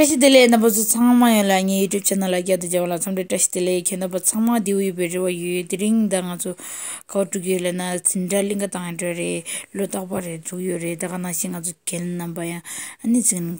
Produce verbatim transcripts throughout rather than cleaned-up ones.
བཀྲ་ཤིས་བདེ་ལེགས། རྣམ་པ་ཚོ་ཚང་མ་ཡོངས་ལ་ངའི་YouTube channel་ལ་བསྐྱར་དུ་མཇལ་བ་ལ་འཚམས་འདྲི་བཀྲ་ཤིས་བདེ་ལེགས། ཁྱེད་རྣམ་པ་ཚང་མ་བདེ་པོ་ཡོད་པའི་རེ་བ་ཡོད། དེ་རིང་ད་ང་ཚོ་ག་པར་འགྲོ་གི་ཡོད་ལབ་ན། འཛིན་གྲྭ་གླིང་ག་བཏང་ཡ་འགྲོ་རེད། ལོ་རྟག་པར་རེད། འགྲོ་གི་ཡོད་རེད། ད་ག་ནང་བཞིན་ང་ཚོ་རྒན་རྣམ་པ་ཡང་ཨ་ནི་འཛིན་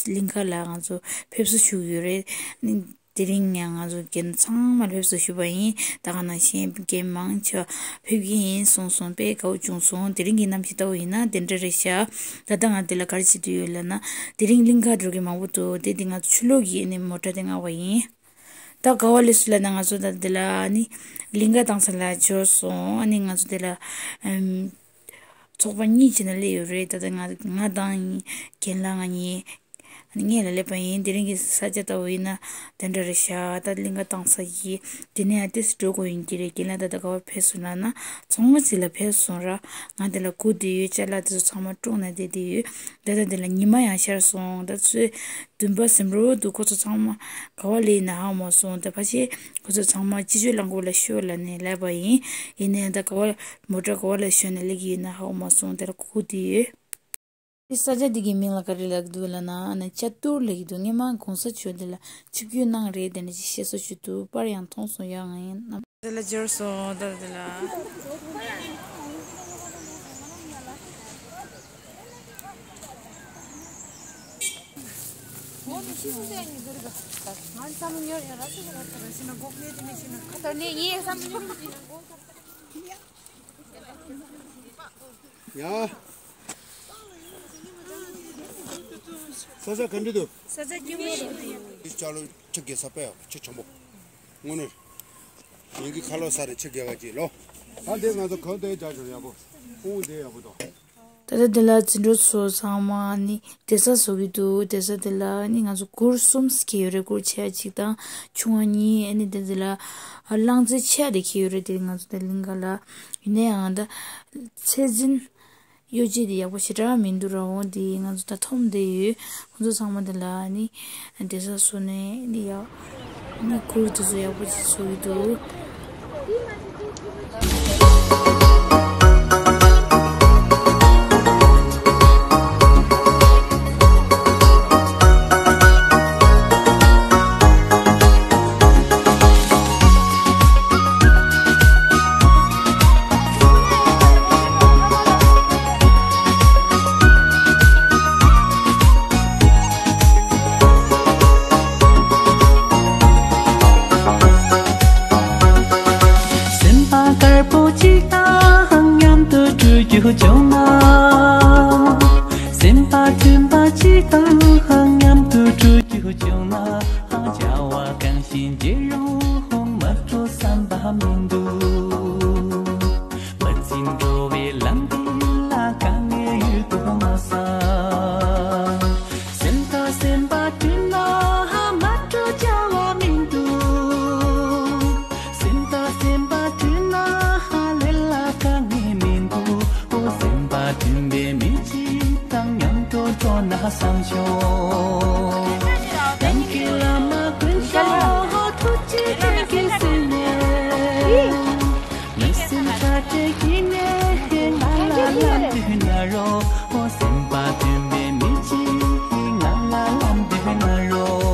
གླིང་ག་ལ་ང་ཚོ་ཕེབས་བསུ་ཞུ་གི་ཡོད་རེད། ཨ་ནི་དེ་རིང་ཡང་ང་ཚོ་རྒན་ཚང་མར་ཕེབས་བསུ་ཞུས་པ་ཡིན། ད་ག་ནང་བཞིན་རྒན་མང་ཆེ་བ་ཕེབས་ཀྱི་ཡིན་གསུངས་སོང་། དཔེ་དགའ་པོ་བྱུང་སོང་། དེ་རིང་གི་གནམ་གཤིས་ལྟ་བུ་ཡིན་ན་དེ་འདྲ་རེད་ཤག་ད་ལྟ་ང་འདི་ལ་ག་རེ་བྱེད་དུ་ཡོད་ལབ་ན། དེ་རིང་གླིང་ག་འགྲོ་མཁན་མང་པོ་འདུག་དེ་དེ་ང་ཚོ་ཕྱི་ལོགས་ཀྱི་ཨ་ནི་མོ་ཊ་དེ་མངགས་པ་ཡིན། ད་ག་པར་སླེབས་སོང་ལབ་ན། ང་ཚོ་ད་འདི་ལ་ཨ་ནི་གླིང་ག་བཏང་ས་ལ་འབྱོར་སོང་། ཨ་ནི་ང་ཚོ་འདི་ལ་ཨམ་ཚོགས་པ་གཉིས་བྱས་ནས་སླེབས་ཡོད་རེད། ད་ལྟ་ང་ང་དང་རྒན་ལགས་ང་གཉིས་ཨ་ནི་སྔོན་ལ་སླེབས་པ་ཡིན། དེ་རིང་གི་ས་ཆ་ལྟ་བུ་ཡིན་ན་དེ་འདྲ་རེད་ཤག་ད་གླིང་ག་བཏང་ས་ཡིན། དེ་ནས་ཡང་ཏོག་ཙམ་འགྲོ་དགོས་ཡིན་གྱི་རེད། རྒན་ལགས་ད་ལྟ་ག་པར་ཕེབས་སོང་ལབ་ན། ཚོང་མ་ཅིག་ལ་ཕེབས་སོང་ར། ང་དེ་ལ་སྒུག་བསྡད་ཡོད། ཅ་ལག་དེ་ཚོ་ཚང་མ་སྒྲུག་ནས་བསྡད་བསྡད་ཡོད། ད་ལྟ་འདི་ལ་ཉི་མ་ཡང་ཤར་སོང་། ད་ཚོད་བདུན་པ་ཟིན་འགྲོ་འདུག་ཁོ་ཚོ་ཚང་མ་ག་པར་སླེབས་ཡིན་ན་ཧ་གོ་མ་སོང་། ད་ཕལ་ཆེར་ཁོ་ཚོ་ཚང་མ་སྤྱི་སྤྱོད་རླངས་འཁོར་ལ་ཤོག་ལབ་ནས་ལབ་པ་ཡིན། ཡིན་ནའི་ད་ག་པར་མོ་ཊ་ག་པར་ལ་ཞོན་ནས་སླེབས་ཀྱི་ཡོད་ན་ཧ་གོ་མ་སོང་། དེ་ལ་སྒུག་བསྡད་ཡོད། དེ་ས་ཆ་འདི་གི་མིང་ལ་ག་རེ་ལབ་ཀྱི་འདུག་ལབ་ན། ཨ་ནི་ཅ་ཏུར་ལབ་ཀྱི་འདུག་སྔོན་མ་གོང་ས་མཆོག་འདི་ལ་ཆིབས་བསྒྱུར་གནང་རེད། དེ་འདྲ་ཅིག་བཤད་སྲོལ་ཞིག་འདུག་པར་ཡང་མཐོང་སོང་ཡ། ང་ཡིན་ནམ། དེ་ལ་འབྱོར་སོང་། ད་དེ་ལ། ཡ། ས་ཆ་ག་འདྲ་འདུག་ས་ཆ་སྐྱིད་པོ་རེད། འདི་ཅ་ལོ་ཁྱི་རྒྱལ་ས་དཔེ་ཁྱི་ཆེན་པོ། དངོས་གནས། ངེད་ཀྱི་ཁ་ལོ་ས་རེད། ཁྱི་རྒྱལ་བ་ཅིག་ལོ། ད་འདི་ང་ཚོ་གང་དེ་རྒྱག་ཆོག་ཡག་པོ། ཨོ་འདི་ཡག་པོ་འདུག་ད་ལྟ་འདི་ལ་འཛིན་གྲོགས་ཚོ་ཚང་མ་ནི་བསྡད་ས་བཟོ་གི་འདུག་བསྡད་ས་འདི་ལ་ནི་ང་ཚོ་གུར་གསུམ་ཞིག་ཡོད་རེད། གུར་ཆེ་ཡ་གཅིག་དང་ཆུང་བ་གཉིས། ཨ་ནི་འདི་འདི་ལ་གླང་རྩེ་ཆེ་ཡ་དེ་འཁྱེར་ཡོད་རེད། དེ་ང་ཚོ་ད་གླིང་ག་ལ། ཡིན་ན་ཡང་ད་ཚེ་འཛིན་གཡོ་ཇ་དེ་ཡག་པོ་ཞེ་དྲག་མི་འདུག་ར། འོ་དེ་ང་ཚོ་ད་འཐོམ་བསྡད་ཡོད། ཁོང་ཚོ་ཚང་མ་དེ་ལ་ནི་བསྡད་ས་བཟོ་ནས་ནི་ཡག་ནི་གུར་དེ་ཚོ་ཡག་པོ་ཅིག་བཟོ་གི་འདུག་སེམས་པ་དཀར་པོ་གཅིག་དང་མཉམ་དུ་བགྲོད་རྒྱུ་བྱུང་ན། སེམས་པ་མཐུན་པ་གཅིག་དང་མཉམ་དུ་བགྲོད་རྒྱུ་བྱུང་ན། བྱ་བ་གང་ཞིག་བྱེད་རུང་མ་འགྲོ་བསམ་པ་མི་འདུག་མི་ཚེ་འགྲོ་བའི་ལམ་འདི་ལ་དཀའ་ངལ་ཡོད་དོ་མ་ས། སེམས་དང་སེམས་པ་མཐུན་ན་མ་འགྲོ་བྱ་བ་མི་འདུག་སེམས་དང་སེམས་པ་མཐུན་ན་ལས་ལ་དཀའ་ངལ་མི་འདུག་ཨོ་སེམས་པ་མཐུན་པའི་མི་གཅིག་དང་མཉམ་དུ་འགྲོ་ན་བསམ་ཤོག་གཏན་གྱི་བླ་མ་ཀུན་ཤོག་ཐུགས་རྗེ་ཅན་གྱི་སེམས་ནས། མི་སེམས་ཁྲ་ཁྲའི་དཀྱིལ་ནས་ང་ལ་ལམ་སྟོན་གནང་རོགས། ཨོ་སེམས་པ་མཐུན་པའི་མི་གཅིག་ང་ལ་ལམ་སྟོན་གནང་རོགས།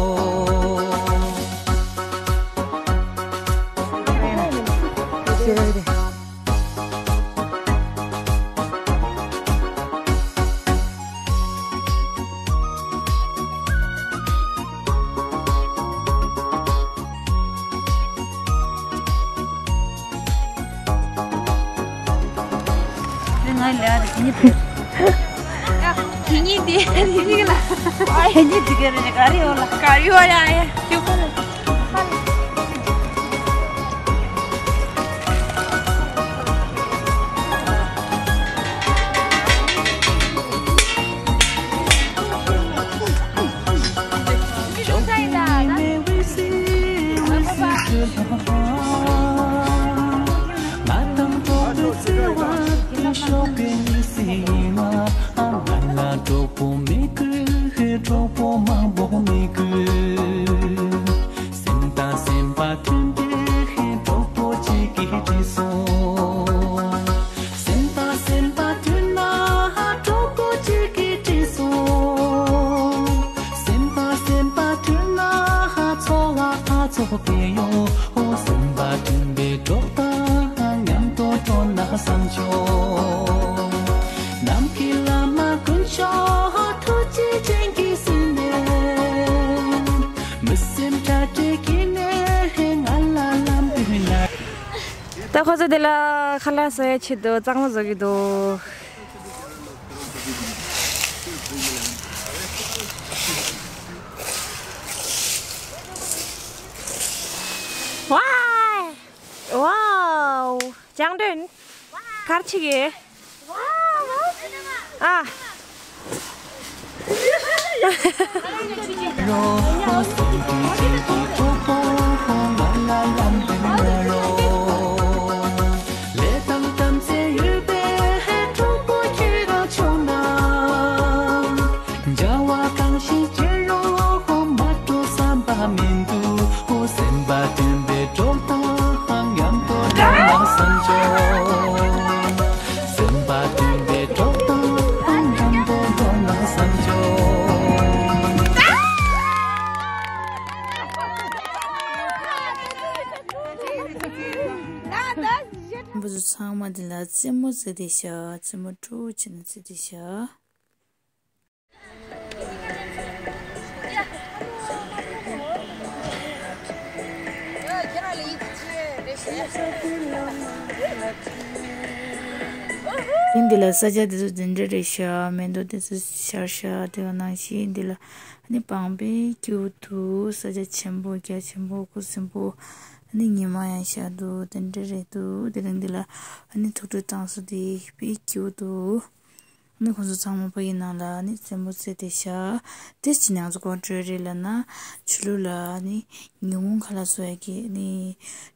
ང་ལ་དེ་ཉིད་དེ་དེ་ཉིད་ལ་དེ་ཉིད་དེ་ག་རེ་ཡོད་ལ་ག་རེ་ཡོད་ལ་ཨ་ཡ་ཁྱོད་ཁོ་ལ། གྲོགས་པོ་མི་དགོས། གྲོགས་པོ་མང་པོ་མི་དགོས། ཚོགས་པའི་ཡོ། སེམས་པ་མཐུན་པའི་གྲོགས་དང་མཉམ་དུ་འགྲོ་ན་བསམ་བྱུང་། ནམ་མཁའི་བླ་མ་དཀོན་མཆོག་ཐུགས་རྗེ་ཅན་གྱིས་གསུངས་ནས། མི་སེམས་ཁྲ་ཁྲའི་སྐྱེ་གནས་ང་ལ་ལམ་སྟོན་གནང་། ད་ཁོ་ཚོ་དེ་ལ་ཁ་ལག་བཟོ་ཡ་ཆེད་དུ་གཙང་མ་བཟོ་གི་འདུག། ཝའོ། ཝའོ། ཅང་ཏོན། གར་ཆི་གེ། ཨ། བུ་ཚོ་ཚང་མ་འདི་ལ་རྩེད་མོ་རྩེ་བསྡད་ཤག། རྩེད་མོ་སྤྲོ་བོ་བྱས་ནས་རྩེ་བསྡད་ཤག། ཡིན་འདི་ལ་ས་ཆ་འདི་ཚོ་འདི་འདྲ་རེད་ཤག། མེ་ཏོག་འདི་ཚོ་ཤར་ཤག། དེ་ག་ནང་བཞིན་འདི་ལ་ཨ་ནི་སྤང་དཔེ་སྐྱིད་པོ་འདུག། ས་ཆ་ཆེན་པོ་རྒྱ་ཆེན་པོ་ཁུ་སིམ་པོ། ཨ་ནི་ཉི་མ་ཡང་ཤར་འདུག། དེ་འདྲ་རེད་འདུག། དེ་རིང་འདི་ལ་ཨ་ནི་ཐུགས་སྤྲོ་བཏང་ས་དེ་དཔེ་སྐྱིད་པོ་འདུག། ཨ་ནི་ཁོང་ཚོ་ཚང་མ་ཕ་གི་ནང་ལ་ཨ་ནི་རྩེད་མོ་རྩེ་བསྡད་ཤག། དེ་ཕྱིན་ནས་ང་ཚོ་ག་པར་འགྲོ་ཡ་རེད་ལབ་ན། ཆོས་ལུགས་ལ་ཨ་ནི་ཉིན་གུང་ཁ་ལག་བཟོ་ཡ་གི་ཨ་ནི་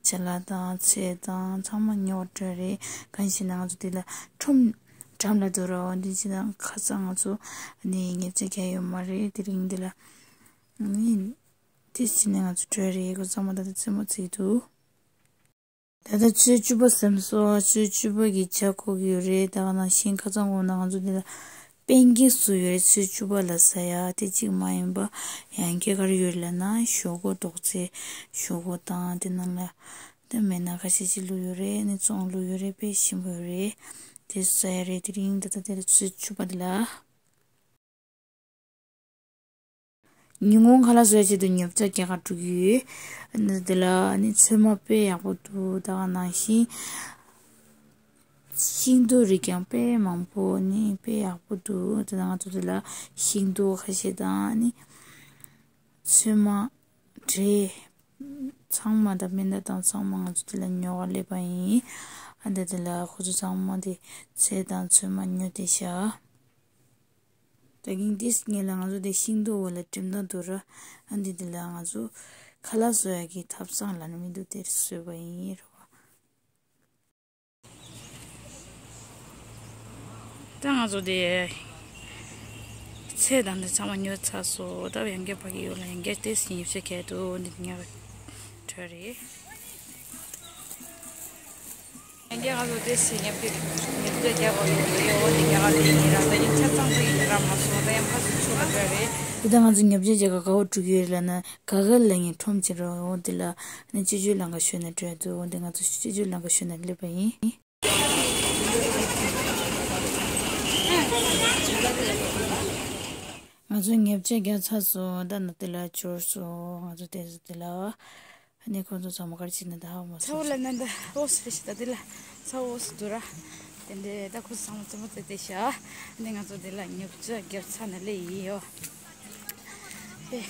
ཅ་ལག་དང་ཚལ་དང་ཚང་མ་ཉོ་འགྲོ་ཡ་རེད། གང་ཡིན་ཟེར་ན་ང་ཚོ་དེ་ལ་ཁྲོམ་འགྲམ་ལ་འདུག་ར། འོ་འདི་ཕྱིན་ན་ཁ་སང་ང་ཚོ་ཨ་ནི་ཉེས་ཆད་བཀལ་ཡོད་མ་རེད། དེ་རིང་འདི་ལ་ཨ་ནི་དེ་ཕྱིན་ནས་ང་ཚོ་འགྲོ་ཡ་རེད། ཁོ་ཚང་མ་ད་ལྟ་རྩེད་མོ་རྩེ་གི་འདུག། ད་ལྟ་ཆུ་ཚོད་བཅུ་པ་ཟིན་སོང་། ཆུ་ཚོད་བཅུ་པ་གི་ཇ་ཁོག་གི་ཡོད་རེད། ད་ག་ནང་བཞིན་ཁ་སང་དགོང་ན་ང་ཚོ་འདི་ལ་དཔལ་འགྱིག་བཟོས་ཡོད་རེད། ཆུ་ཚོད་བཅུ་པ་ལ་ཟ་ཡ་དེ་གཅིག་མ་ཡིན་པ་ཡང་བསྐྱར་ག་རེ་ཡོད་ལབ་ན་ཞོག་ཁོག་རྡོག་རྩེ། ཞོག་ཁོག་དང་དེ་ནང་ལ་དེ་མེད་ན་ཁ་ཤས་ཅིག་བླུགས་ཡོད་རེད། ཨ་ནི་བཙོང་བླུགས་ཡོད་རེད། དཔེ་ཞིམ་པོ་ཡོད་རེད། དེ་ཟ་ཡ་རེད། དེ་རིང་ད་ལྟ་དེ་ལ་ཆུ་ཚོད་བཅུ་པ་འདི་ལ། ཉིན་གུང་ཁ་ལག་བཟོ་ཡ་ཆེད་དུ་ཉོ་ཆ་རྒྱག་ག་འགྲོ་གི་ཡོད། ཨ་ནི་དེ་ལ་ཨ་ནི་ཚོད་མ་དཔེ་ཡག་པོ་འདུག། ད་ག་ནང་བཞིན་ཤིང་ཏོག་རིགས་ཀྱང་དཔེ་མང་པོ་ཨ་ནི་དཔེ་ཡག་པོ་འདུག། དེ་ང་ཚོ་དེ་ལ་ཤིང་ཏོག་ཁ་ཤས་དང་ཨ་ནི་ཚོད་མ་འབྲས་ཚང་མ་དང་མེ་མདའ་དང་ཚང་མ་ང་ཚོ་དེ་ལ་ཉོ་ག་སླེབས་པ་ཡིན། ཨ་འདི་དེ་ལ་ཁོ་ཚོ་ཚང་མ་དེ་ཚལ་དང་ཚོད་མ་ཉོས་བསྡད་ཤག། ད་གིན་དེ་སྔོན་ལ་ང་ཚོ་དེ་ཤིང་ཏོག་འོག་ལ་འགྲིམ་སྟངས་འདུག་ར། ཨ་འདི་དེ་ལ་ང་ཚོ་ཁ་ལག་བཟོ་ཡ་གི་ཐབ་ཚང་ལབ་ན་མི་འདུག། དེར་བཟོས་པ་ཡིན་ར་བ། ད་ང་ཚོ་དེ་ཚལ་དང་དེ་ཚང་མ་ཉོས་ཚར་སོང་། ད་ཡང་བསྐྱར་ཕ་གི་ཡུལ་ལ་ཡང་བསྐྱར་ཏོག་ཙམ་ཉིན་ཤས་ཁེལ་འདུག། འདི་ཉལ་བའི་གྲལ་རེད། ཡང་བསྐྱར་ང་ཚོ་ཏོག་ཙམ་ཉལ་བའི་ཉལ་བའི་རྒྱག་དགོས་ཡོད་རེད། འོ་དེ་རྒྱག་ག་ལ་ཡིན་ར། ད་ཡིན་ཆ་ཚང་ཚང་ཡིན་ར་མ་སོང་། ད་ཡང་ཕར་ཚུར་ཕྱོགས་ལ་འགྲོ་ཡ་རེད། དེ་ད་ང་ཚོ་ཉལ་བའི་རྒྱག་ག་ག་པར་འགྲོ་གི་ཡོད་རེད་ལབ་ན། ག་ག་ལ་ངས་ཁྲོམ་བྱེད་རོགས། འོ་འདི་ལ་ནི་སྤྱི་སྤྱོད་ལམ་ཁ་ཞོལ་ནས་འགྲོ་ཡ་འདུག། འོ་འདི་ང་ཚོ་སྤྱི་སྤྱོད་ལམ་ཁ་ཞོལ་ནས་སླེབས་པ་ཡིན། ང་ཚོ་ཉལ་ཆས་རྒྱག་ཚར་སོང་། ད་ནི་འདི་ལ་འབྱོར་སོང་། ང་ཚོ་དེ་ཚོ་འདི་ལ་ཨ་ནི་ཁོང་ཚོ་ཚང་མ་ག་རེ་བྱེད་ན་ད་ཧ་མ་སོང་། ཚ་བོ་ལ་ན་ད་འོ་སི་རེ་ཤི་ད་འདི་ལ་ཚ་བོ་འོ་སི་འདུག་ར། དེ་འདྲས་ད་ཁོ་ཚོ་ཚང་མ་རྩེད་མོ་རྩེ་བསྡད་ཤག། ཨ་ནི་ང་ཚོ་འདི་ལ་ཉལ་ཆས་རྒྱབ་ཚར་ནས་སླེབས་ཡིན་ཡོ། ཨེ།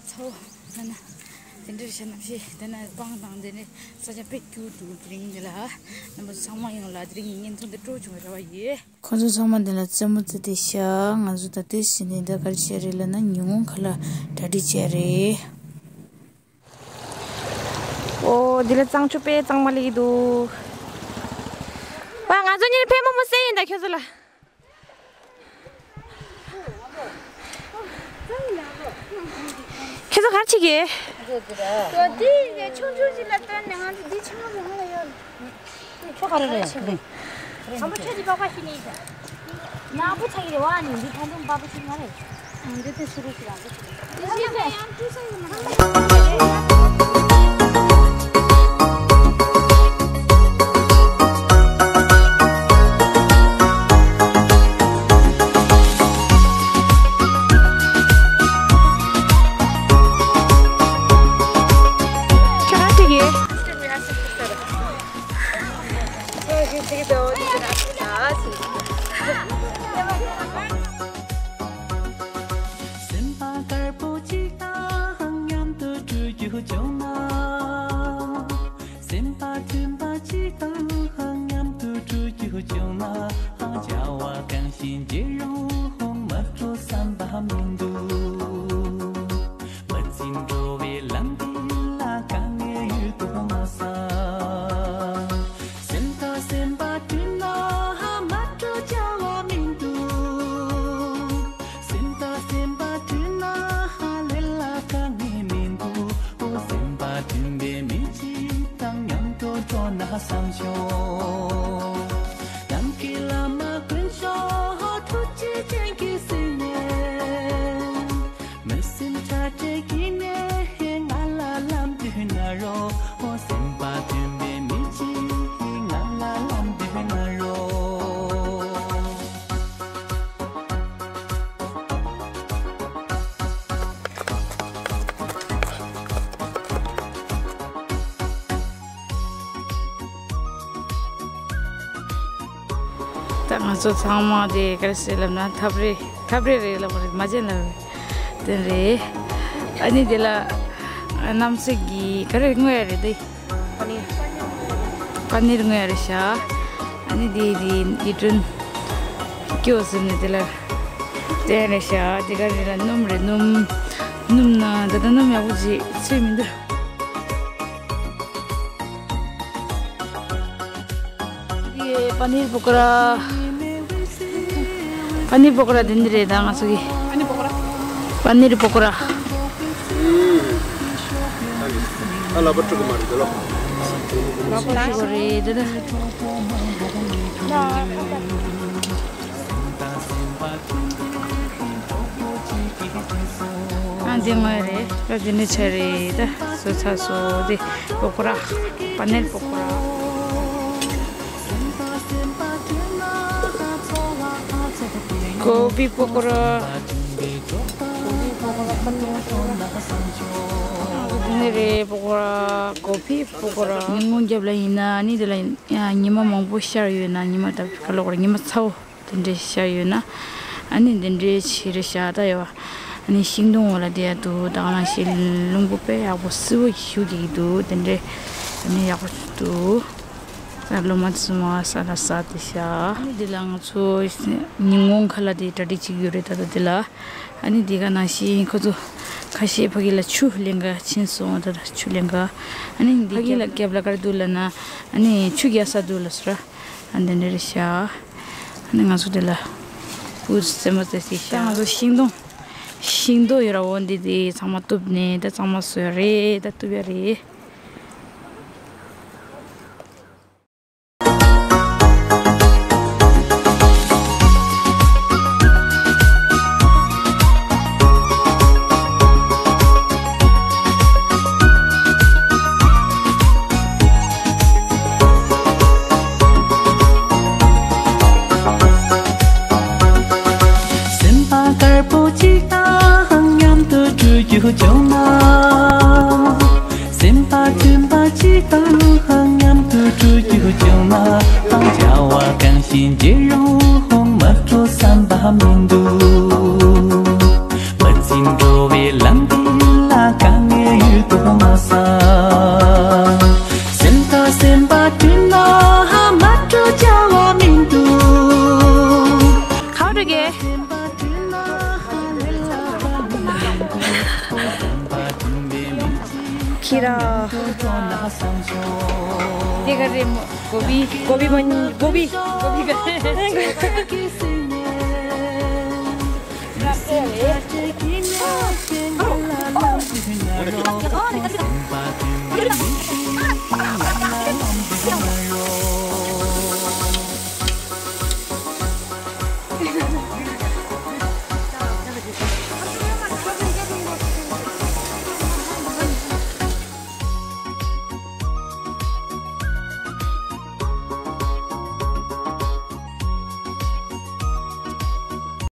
ཚ་བོ་ན་ན། དེ་འདྲ་རེད་ཤག། གནམ་གཤིས་དེ་ན་སྤང་དང་དེ་ནས་ས་ཆ་དཔེ་སྐྱིད་པོ་འདུག། དེ་རིང་འདི་ལ་རྣམ་པ་ཚང་མ་ཡོངས་ལ་དེ་རིང་གི་བརྙན་ཐུང་འདི་སྤྲོ་བྱུང་བའི་རེ་བ་ཡོད། ཁོང་ཚོ་ཚང་མ་འདི་ལ་རྩེད་མོ་རྩེ་བསྡད་ཤག། ང་ཚོ་ད་ལྟའི་ཕྱི་ནས་ད་ག་རེ་བྱས་རེད་ལབ་ན་ཉིན་གུང་ཁ་ལག་གྲ་སྒྲིག་བྱས་རེད། ཨོ་འདི་ལ་གཙང་ཆུ་དཔེ་གཙང་མ་སླེབས་ཀྱི་འདུག། ཨ་ང་ཚོ་གཉིས་ཕལ་མོ་མོ་བསད་ཡིན་ད་ཁྱོད་ཚོ་ལ། ཁྱེད་ཚོ་ག་རེ་བྱེད་ཀྱི། འདི་ནས་ཆུང་ཆུང་ཞིག་ལ་བཏོན་ནས་ང་ཚོ་འདི་ཆུང་ཆུང་ལ་ཡོད། ཁྱོད་ག་རེ་རེད། དང་པོ་ཁྱོད་ཀྱི་པགས་པ་ཞིག་ནས་ཡིན་ད། ནག་པོ་ཆགས་ཀྱི་རེད་བ། ནི་འདི་ཐང་ཐུང་པགས་པ་ཞིག་མ་རེད། འདི་དེ་སུ་རེད་ཟེར་ཡང་འདི་ཆགས་ཀྱི་རེད། འདི་ཞིག་ལ་ཡང་བཀྲུས་ས་ཡོད་མ་རེད། བྱུང་ན། སེམས་པ་མཐུན་པ་གཅིག་དང་མཉམ་དུ་བགྲོད་རྒྱུ་བྱུང་ན། བྱ་བ་གང་ཞིག་བགྱིད་རུང་མ་འགྲོ་བསམ་པ་མི་འདུག་མི་ཚེ་འགྲོ་བའི་ལམ་འདི་ལ་དཀའ་ངལ་ཡོད་དོ་མ་བསམ། སེམས་དང་སེམས་པ་མཐུན་ན་མ་འགྲོ་བྱ་བ་མི་འདུག་སེམས་དང་སེམས་པ་མཐུན་ན་ལས་ལ་དཀའ་ངལ་མི་འདུག་སེམས་པ་མཐུན་པའི་མི་གཅིག་དང་མཉམ་དུ་འགྲོ་ན་བསམ་ཤོག་གཏམ་གྱི་བླ་མ་དཀོན་མཆོག་ཐུགས་རྗེ་ཅན་གྱི་སྲས་ནས། མི་སེམས་ཁྲ་ཁྲའི་དཀྱིལ་ནས་ང་ལ་ལམ་སྟོན་གནང་རོགས། སེམས་པ་མཐུན་པའི་མི་གཅིག་ང་ལ་ལམ་སྟོན་གནང་རོགས། ད་ང་ཚོ་ཚང་མ་དེ་ག་རེ་ཟེར་ལབ་ན་ཐབ་རེ་ཐབ་རེ་རེད་ལབ་པ་རེད། མ་བྱན་ལབ་རེད། དེ་རེད། ཨ་ནི་དེ་ལ་རྣམ་སྲས་ཀྱི་ག་རེ་བརྔོས་ཡ་རེད་དེ། པ་ནིར། པ་ནིར་བརྔོས་ཡ་རེད་ཤག་ཨ་ནི་དེ་དེ་ཡིད་དྲན་སྐྱོ་ཟེར་ནས་དེ་ལ་དེ་རེད་ཤག་དེ་ག་རེ་ལ་སྣུམ་རེད། སྣུམ་སྣུམ་ན་ད་ལྟ་སྣུམ་ཡག་པོ་ཅིག་ཚོད་མི་འདུག་ཡེ། པ་ནིར་པོ་ཀོ་ར། པ་ནིར་པོ་ཀོ་ར་དེ་འདི་རེད་ད་ང་ཚོ་གི། པ་ནིར་པོ་ཀོ་ར། ཨ་ལ་པ་ཕྲུ་གུ་མ་རེད་དེ་ལོ། ལ་པ་ཕྲུ་གུ་རེད་དེ་ད། ཨ་འདི་ངོས་རེད། ཨ་འདི་ནས་ཆ་རེད་ད། བཟོ་ཚར་སོང་། འདི་པོ་ཀོ་ར། པ་ནིར་པོ་ཀོ་ར། གོ་བི་པོ་ཀོ་ར། འདི་ནས་རེད་པོ་ཀོ་ར། གོ་བི་པོ་ཀོ་ར། ཉིན་གུང་རྒྱབ་ལ་ཡིན་ན་ཨ་ནི་འདི་ལ་ཡིན། ཡང་ཉི་མ་མང་པོ་ཤར་ཡོད་ན། ཉི་མ་ད་ག་ལོག་རེད། ཉི་མ་ཚ་བོ་དེ་འདྲས་ཤར་ཡོད་ན། ཨ་ནི་འདི་འདྲས་བྱེད་རེད་ཤག་ད་ཡོད་པ། ཨ་ནི་ཤིང་སྡོང་འོག་ལ་བསྡད་ཡ་འདུག་ད་ག་ནང་བཞིན་རླུང་བུ་དཔེ་ཡག་པོ་བསིལ་བོ་ཞིག་ཤུགས་ཀྱིས་འདུག་དེ་འདྲས་ཨ་ནི་ཡག་པོ་ཞིག་འདུག་ད་ལོ་མ་ཚོ་མ་ས་ལ་ས་དེ་ཤག་ཨ་ནི་འདི་ལ་ང་ཚོ་ཉིན་གུང་ཁ་ལག་དེ་གྲ་སྒྲིག་བྱེད་ཀྱི་ཡོད་རེད། ད་ལྟ་འདི་ལ་ཨ་ནི་འདི་ག་ནང་བཞིན་ཁོ་ཚོ་ཁ་ཤས་ཕ་གི་ལ་ཆུ་ལེན་ག་ཕྱིན་སོང་། ད་ལྟ་ཆུ་ལེན་ག་ཨ་ནི་འདི་ཕ་གི་ལ་རྒྱབ་ལ་ག་རེ་འདུག་ལབ་ན་ཨ་ནི་ཆུ་རྒྱག་ས་འདུག་ལབ་སོང་ར། ཨ་འདི་འདྲ་རེད་ཤག་ཨ་ནི་ང་ཚོ་འདི་ལ་འུ་ཙམ་མ་ཙམ་ཞིག་ཤག་ང་ཚོ་ཤིང་སྡོང་། ཤིང་སྡོང་ཡོད་ར། འོ་འདི་འདི་ཚང་མ་གཏུབ་ནས་ད་གཙང་མ་བཟོས་རེད། ད་གཏུབ་ཡ་རེད། སེམས་པ་དཀར་པོ་གཅིག་དང་མཉམ་དུ་བགྲོད་རྒྱུ་བྱུང་ན། སེམས་པ་མཐུན་པ་གཅིག་དང་མཉམ་དུ་བགྲོད་རྒྱུ་བྱུང་ན། བྱ་བ་གང་ཞིག་བགྱིད་རུང་མ་འགྲོ་བསམ་པ་མི་འདུག་མི་ཚེ་འགྲོ་བའི་ལམ་འདི་ལ་དཀའ་ངལ་ཡོད་དོ་མ་བསམ། སེམས་དང་སེམས་པ་མཐུན་ན་མ་འགྲོ་བྱ་བ་མི་འདུག་ཁ་བ་འགྲོ་གི། ཁྱི་ར། དེ་ག་རེད་མོ། གོ་བི། གོ་བི་མ། གོ་བི། གོ་བི་ག་རེད།